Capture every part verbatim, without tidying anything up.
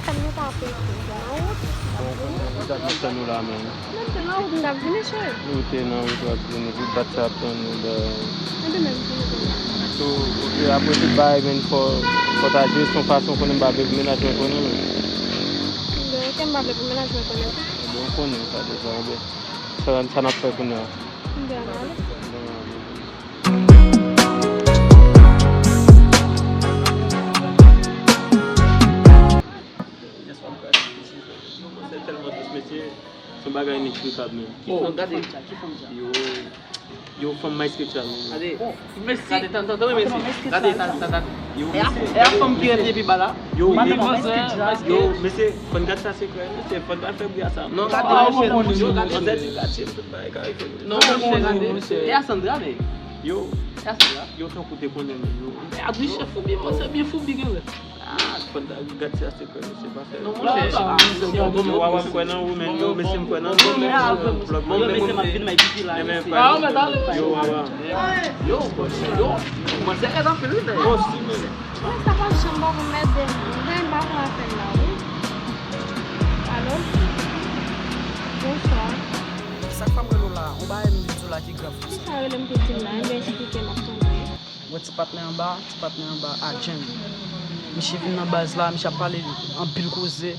Tann nou ta ap ekri, nou te nan wout, nou t ap vini. Bon, konnen, nou t ap tann nou la menm. Nou te nan wout, nou t ap vini, cheri. Nou te nan wout, w ap vini, pou bat sa ap tann nou, bèl. Mwen de menm, vini, vini. So, ok, apre tout bagay, men fò, fò ta jwe, se yon fason konnen m pa vle pou mennaj mwen konnen, men. Bon, ok, m pa vle pou mennaj mwen konnen tou. Bon, ou konnen sa deja, men sa, sa n ap fè kounye a. Bon, ale. Bon, ale. Yo, manzè tèlman dous, mesye. Se yon bagay ineksplikab, men. Ki fanm, gade, ki fanm sa? Yo, yo, fanm Maestro Tchal, men. Gade, mesye. Gade, tann, tann, tann, mesye. Gade, tann, tann, tann. Yo, e a, mesye, e a fanm ki rete pi ba la? Yo, madanm Maestro Tchal. Yo, mesye, fò n gad sa sekrè, mesye, fò n pa fè bri a sa. Non, gade, mesye, yo, gade, manzè di gade, tout bagay kare fè. Non, mesye, gade, mesye. E a Sandra, men. Yo, e a Sandra. Yo, tankou te konnen, men, yo. E a Brichè foubi, manzè byen foubi, gen lè. Ah, fò n ta gad si a sekrè, mesye, pa fè. Non, monchè, yo, wawa, m kwè nan ou, men, yo, mesye, m kwè nan ou, men, vlòg mwen, men, mesye, m ap vin, m ap vin la, men, mesye. Yo, wawa. Yo, yo, manzè rèd anpil, wi, nèg. Bon, si, men. Mwen, sa pa janm pa pou mèt de m. Mwen, m pa pran apèl la, wi. Alo? Bonswa. Sa k fè m rele w la? On bagay m vin di w la ki grav konsa. Kisa rele m pou di m la? Enben, eksplike m, m ap tande. Wè ti patnè anba, ti patnè anba a Djenn. Misye vin nan baz la, misye ap pale anpil koze.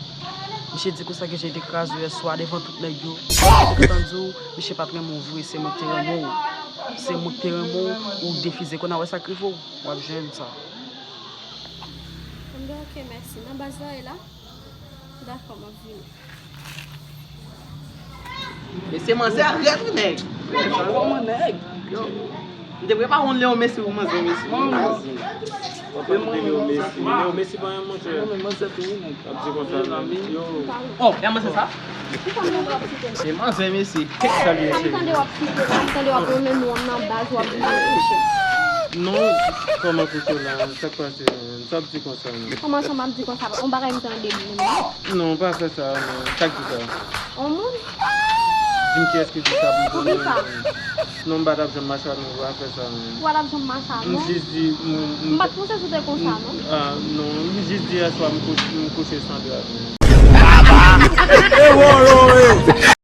Misye di konsa ke Djenn te kraze w yèswa devan tout nèg yo. Mwen te tann di w, misye pa t renmen w vre, se mwen k te renmen w. Se mwen k te renmen w, ou defize. Kounye a wè sa k rive w, w ap jwenn sa. Enben, ok, mèsi. Nan baz la, e la? Dakò, m ap vini. Mesye, manzè a rèd, wi, nèg. Kòman, nèg? Yo. M te prepare yon Leo Messi pou manzè, mesye. Yo, Messi. Yo, Messi, Leo Messi pa yon monchè. Mwen, manzè tou, wi, nèg. Ap di konsa, men. Yo. Oh, e manzè sa? Ki sa m tande w ap site? Se manzè, mesye. Sa m tande w ap site, sa m tande w ap renmen nou nan baz, w ap vin nan kouche. Non, kòman kouche la? Sa k pase? Sa ap di konsa, non. Kòman sa m ap di konsa? On bagay m tande li menm, non? Non, pa fè sa, non. Sa k di sa? On moun? Di m kiyès ki di sa pou m konnen. Ou di sa? Non, m pa t ap janm mache ak nou, pa fè sa, non. Ou pa t ap janm mache ak nou? M jis di, m, m, m pa t panse si w te konsa, non. Ah, non, m jis di yèswa m kouche, m kouche Sandra, non.